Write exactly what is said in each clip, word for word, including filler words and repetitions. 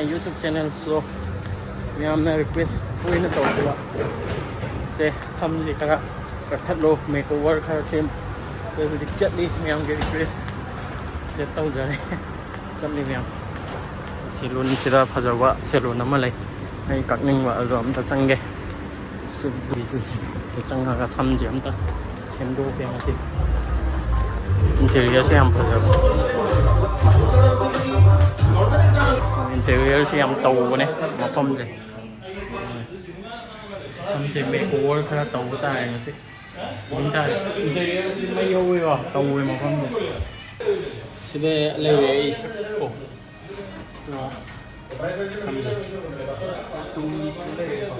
YouTube channel ꯁꯨ ꯃꯌꯥꯝꯅ request ꯇꯣꯏꯅ ꯇꯧꯕ ꯁꯦ, ꯁꯝꯁꯦ ꯈꯔ ꯀꯛꯊꯠꯂꯣ, makeover ꯈꯔ ꯁꯦꯝ꯫ ꯑꯩꯈꯣꯏ ꯍꯧꯖꯤꯛ ꯆꯠꯂꯤ, ꯃꯌꯥꯝꯒꯤ request accept ꯇꯧꯖꯔꯦ꯫ ꯆꯠꯂꯤ ꯃꯌꯥꯝ꯫ Salon ꯁꯤꯗ ꯐꯖꯕ salon ꯑꯃ ꯂꯩ, ꯑꯩ ꯀꯛꯅꯤꯡꯕ, ꯑꯗꯣ ꯑꯝꯇ ꯆꯪꯒꯦ꯫ ꯁꯤꯗ ꯆꯪꯉꯒ ꯁꯝꯁꯦ ꯑꯝꯇ ꯁꯦꯝꯗꯣꯛꯀꯦ ꯉꯁꯤ꯫ Interior ꯁꯦ ꯌꯥꯝ ꯐꯖꯕ꯫ Interior ꯁꯦ ꯌꯥꯝ ꯇꯧꯕꯅꯦ ꯃꯐꯝꯁꯦ꯫ ꯁꯝꯁꯦ makeover ꯈꯔ ꯇꯧꯕ ꯇꯥꯔꯦ ꯉꯁꯤ꯫ ꯌꯦꯡ ꯇꯥꯔꯦ꯫ Interior ꯁꯤ ꯃꯩ ꯍꯧꯋꯦꯀꯣ, ꯇꯧꯋꯦ ꯃꯐꯝꯁꯦ꯫ ꯁꯤꯗ ꯂꯩꯔꯦ ꯑꯩꯁꯦ꯫ ꯑꯣ꯫ ꯁꯝꯁꯦ꯫ ꯇꯨꯡꯒꯤ ꯁꯤꯗ ꯂꯩꯔꯦꯀꯣ꯫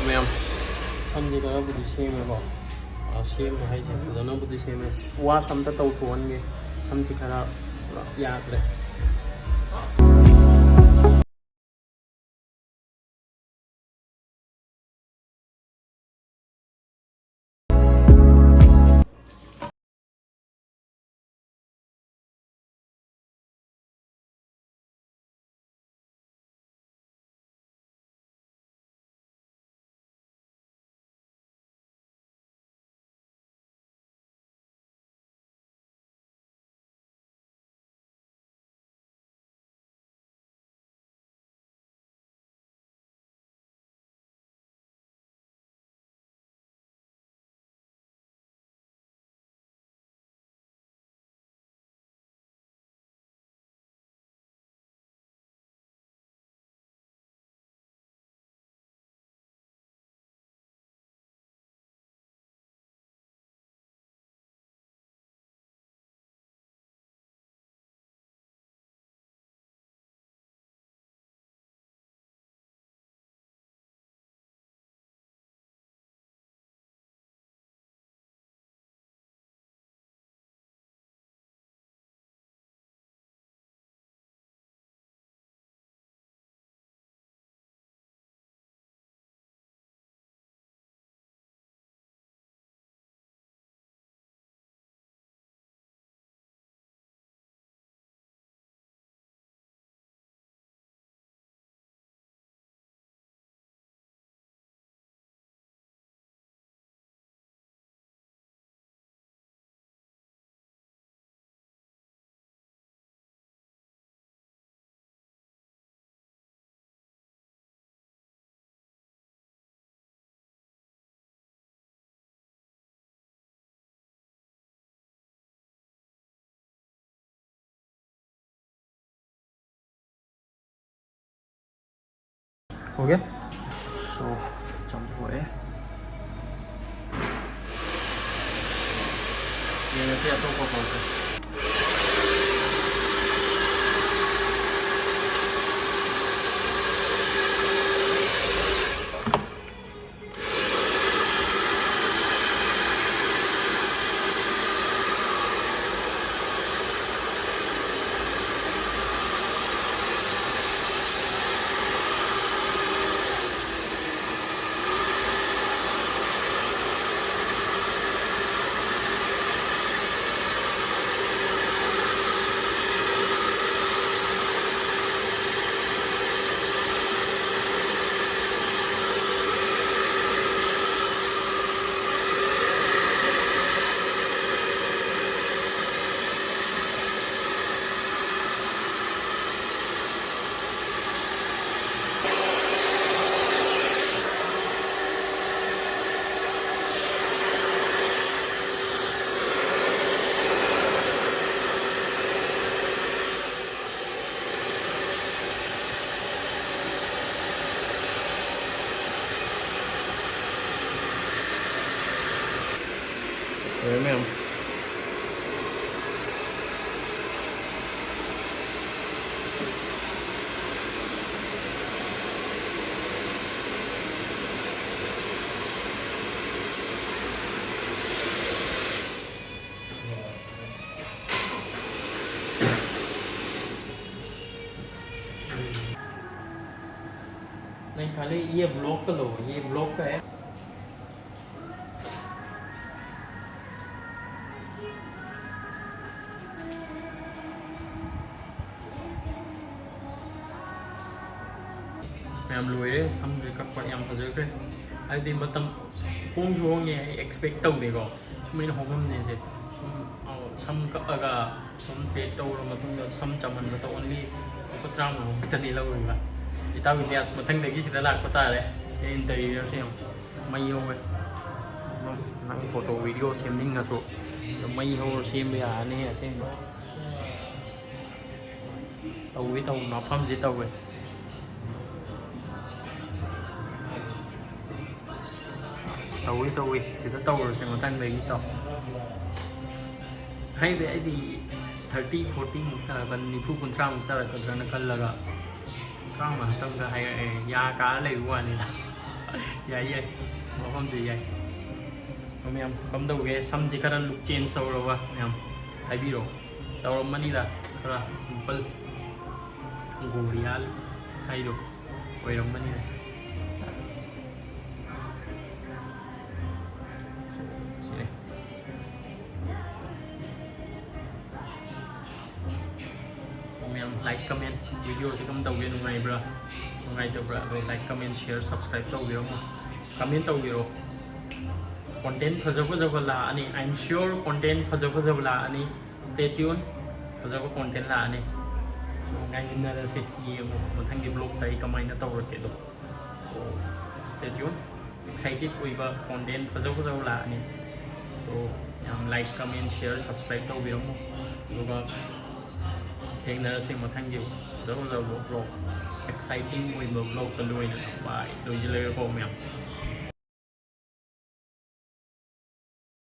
ꯃꯌꯥꯝ, ꯁꯝꯁꯦ ꯈꯔꯕꯨꯗꯤ ꯁꯦꯝꯃꯦꯀꯣ꯫ ꯑ, ꯁꯦꯝꯕ ꯍꯥꯏꯁꯦ ꯐꯖꯅꯕꯨꯗꯤ ꯁꯦꯝꯃꯦ꯫ ꯋꯥꯁ ꯑꯝꯇ ꯇꯧꯊꯣꯛꯍꯟꯒꯦ꯫ ꯁꯝꯁꯦ ꯈꯔ ꯄꯨꯔꯥ ꯌꯥꯗ꯭ꯔꯦ꯫ Okay. So, ꯆꯥꯝꯊꯣꯛꯑꯦ꯫ ꯌꯦꯡꯉꯁꯤ ꯑꯇꯣꯞꯄ ꯄꯣꯠꯁꯦ꯫ खाली ये ब्लॉग का लो, ये ब्लॉग का है। ꯃꯌꯥꯝ ꯂꯣꯏꯔꯦ꯫ ꯁꯝꯁꯦ ꯀꯛꯄ ꯌꯥꯝ ꯐꯖꯈ꯭ꯔꯦ꯫ ꯍꯥꯏꯗꯤ ꯃꯇꯝ ꯍꯣꯡꯁꯨ ꯍꯣꯡꯉꯦ, ꯑꯩ ꯑꯦꯛꯁꯄꯦꯛ ꯇꯧꯗꯦꯀꯣ ꯁꯨꯃꯥꯏꯅ ꯍꯣꯡꯉꯝꯅꯦꯁꯦ꯫ ꯁꯨꯝ, ꯑꯧ, ꯁꯝ ꯀꯛꯑꯒ ꯁꯨꯝ ꯁꯦꯠ ꯇꯧꯔ ꯃꯇꯨꯡꯗ ꯁꯝ ꯆꯝꯍꯟꯕꯗ ꯑꯣꯟꯂꯤ ꯂꯨꯄꯥ ꯇꯔꯥꯃꯉꯥ ꯈꯛꯇꯅꯤ ꯂꯧꯔꯤꯕ꯫ ꯏꯇꯥꯎ ꯏꯂꯤꯌꯥꯁ, ꯃꯊꯪꯗꯒꯤ ꯁꯤꯗ ꯂꯥꯛꯄ ꯇꯥꯔꯦ꯫ ꯑꯩ ꯏꯟꯇꯔꯤꯌꯔꯁꯦ ꯌꯥꯝ ꯃꯩ ꯍꯧꯋꯦ꯫ ꯅꯪ, ꯅꯪ ꯐꯣꯇꯣ ꯚꯤꯗꯤꯑꯣ ꯁꯦꯝꯅꯤꯡꯉꯁꯨ ꯃꯩ ꯍꯧꯔ ꯁꯦꯝꯕ ꯌꯥꯔꯅꯤ ꯑꯁꯦꯡꯕ꯫ ꯇꯧꯏ, ꯇꯧꯏ, ꯃꯐꯝꯁꯤ ꯇꯧꯏ꯫ ꯇꯧꯏ, ꯇꯧꯏ꯫ ꯁꯤꯗ ꯇꯧꯔꯁꯦ ꯃꯊꯪꯗꯒꯤ ꯇꯧ꯫ ꯍꯥꯏꯗꯤ ꯑꯩꯗꯤ ꯊꯥꯔꯇꯤ, ꯐꯣꯔꯇꯤꯃꯨꯛ ꯇꯥꯔꯛꯀꯅꯤ, ꯅꯤꯐꯨ, ꯀꯨꯟꯊ꯭ꯔꯥꯃꯨꯛ ꯇꯥꯔꯛꯀꯗ꯭ꯔꯅ ꯈꯜꯂꯒ ꯇꯔꯥꯃꯉꯥ ꯈꯛꯇꯪꯒ ꯍꯥꯏꯔꯛꯑꯦ꯫ ꯌꯥ ꯀꯥ ꯂꯩꯕ ꯋꯥꯅꯤꯗ꯫ ꯌꯥꯏ, ꯌꯥꯏ꯫ ꯃꯐꯝꯁꯦ ꯌꯥꯏ꯫ ꯑꯗꯣ ꯃꯌꯥꯝ ꯀꯝꯗꯧꯒꯦ? ꯁꯝꯁꯦ ꯈꯔ ꯂꯨꯛ ꯆꯦꯟꯖ ꯇꯧꯔꯕ? ꯃꯌꯥꯝ ꯍꯥꯏꯕꯤꯔꯣ꯫ ꯇꯧꯔꯝꯃꯅꯤꯗ ꯈꯔ ꯁꯤꯝꯄꯜ꯫ ꯒꯣꯔꯤꯌꯥꯜ ꯍꯥꯏꯗꯣ ꯑꯣꯏꯔꯝꯃꯅꯤꯅꯦ꯫ ꯁꯤꯅꯦ꯫ ꯃꯌꯥꯝ ꯂꯥꯏꯛ, ꯀꯃꯦꯟ, ꯚꯤꯗꯤꯑꯣꯁꯦ ꯀꯝ ꯇꯧꯒꯦ? ꯅꯨꯡꯉꯥꯏꯕ꯭ꯔꯥ, ꯅꯨꯡꯉꯥꯏꯇꯕ꯭ꯔꯥ? ꯑꯗꯣ ꯂꯥꯏꯛ, ꯀꯃꯦꯟ, ꯁꯤꯌꯔ, ꯁꯕꯁꯀ꯭ꯔꯥꯏꯕ ꯇꯧꯕꯤꯔꯝꯃꯣ꯫ ꯀꯃꯦꯟ ꯇꯧꯕꯤꯔꯣ꯫ ꯀꯣꯟꯇꯦꯟ ꯐꯖ ꯐꯖꯕ ꯂꯥꯛꯑꯅꯤ꯫ I am sure ꯀꯣꯟꯇꯦꯟ ꯐꯖ ꯐꯖꯕ ꯂꯥꯛꯑꯅꯤ꯫ Stay tuned꯫ ꯐꯖꯕ ꯀꯣꯟꯇꯦꯟ ꯂꯥꯛꯑꯅꯤ꯫ So, ꯉꯥꯏꯃꯤꯟꯅꯔꯁꯤ꯫ ꯌꯦꯡꯉꯣ ꯃꯊꯪꯒꯤ ꯕ꯭ꯂꯣꯛꯇ ꯑꯩ ꯀꯃꯥꯏꯅ ꯇꯧꯔꯛꯀꯦꯗꯣ꯫ So, stay tuned꯫ ꯑꯦꯛꯁꯥꯏꯇꯦꯠ ꯑꯣꯏꯕ ꯀꯣꯟꯇꯦꯟ ꯐꯖ ꯐꯖꯕ ꯂꯥꯛꯑꯅꯤ꯫ So, ꯌꯥꯝ ꯂꯥꯏꯛ, ꯀꯃꯦꯟ, ꯁꯤꯌꯔ, ꯁꯕꯁꯀ꯭ꯔꯥꯏꯕ ꯇꯧꯕꯤꯔꯝꯃꯣ꯫ ꯑꯗꯨꯒ ꯊꯦꯡꯅꯔꯁꯤ ꯃꯊꯪꯒꯤ ꯐꯖ ꯐꯖꯕ ꯕ꯭ꯂꯣꯛ, ꯑꯦꯛꯁꯥꯏꯇꯤꯡ ꯑꯣꯏꯕ ꯕ꯭ꯂꯣꯛꯇ ꯂꯣꯏꯅ꯫ ꯕꯥꯏ꯫ ꯂꯣꯏꯁꯤꯜꯂꯒꯦꯀꯣ ꯃꯌꯥꯝ꯫